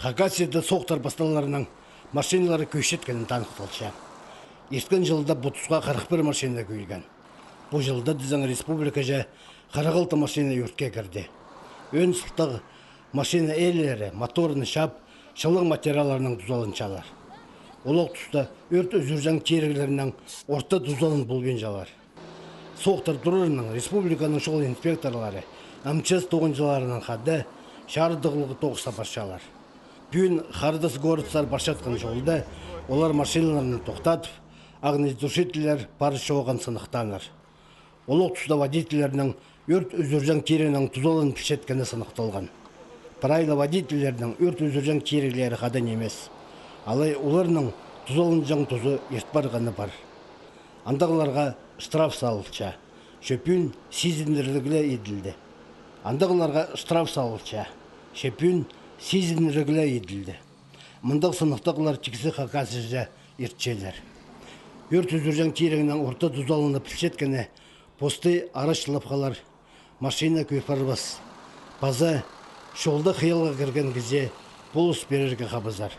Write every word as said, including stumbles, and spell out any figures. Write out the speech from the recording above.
Хакасияда соохтар пасталарының машиналары кӧйчеткені таныхталча. Ирткен чылда пу тусха хырых пір машина кӧйілген. Пу чылда тізең республикаҷа хырых алты машина ӧртке кірді. Ӧӧн сылтағ машина ээлері моторны чаап, чылығ материалларынаң тузаланчалар. Олох туста ӧрт ӱзӱрҷең тиріглернең орта тузаланып полбинчалар. Соохтар турарынаң республиканың чол инспекторлары МЧС тоғынҷыларынаң хада чарыдығлығ тоғысха парчалар. Пӱӱн харындас городсар парчатхан чолда олар машиналарны тохтатып, огнетушительлер пар-чооғын сыныхтааннар. Олох туста водительлернең ӧрт ӱзӱрҷең тирігнең тузаланып пілчеткені сыныхталған. Прай ла водительлернің ӧрт ӱзӱрҷең тиріглері хада нимес. Алай оларның тузаланҷаң тузы ирт парғаны пар. Андағларға штраф салылча. Че пӱӱн сизінірігле иділді. Андағларға штраф салылча. Че пӱӱн сизінірігле иділді. Мындағ сыныхтағлар тиксі Хакасияҷа иртчелер. Ӧрт ӱзӱрҷең тирігнең орта тузаланып пілчеткені посты арачлапхалар, машина кӧй парбас. Паза чолда хыялға кірген кізее полыс пирерге хабазар.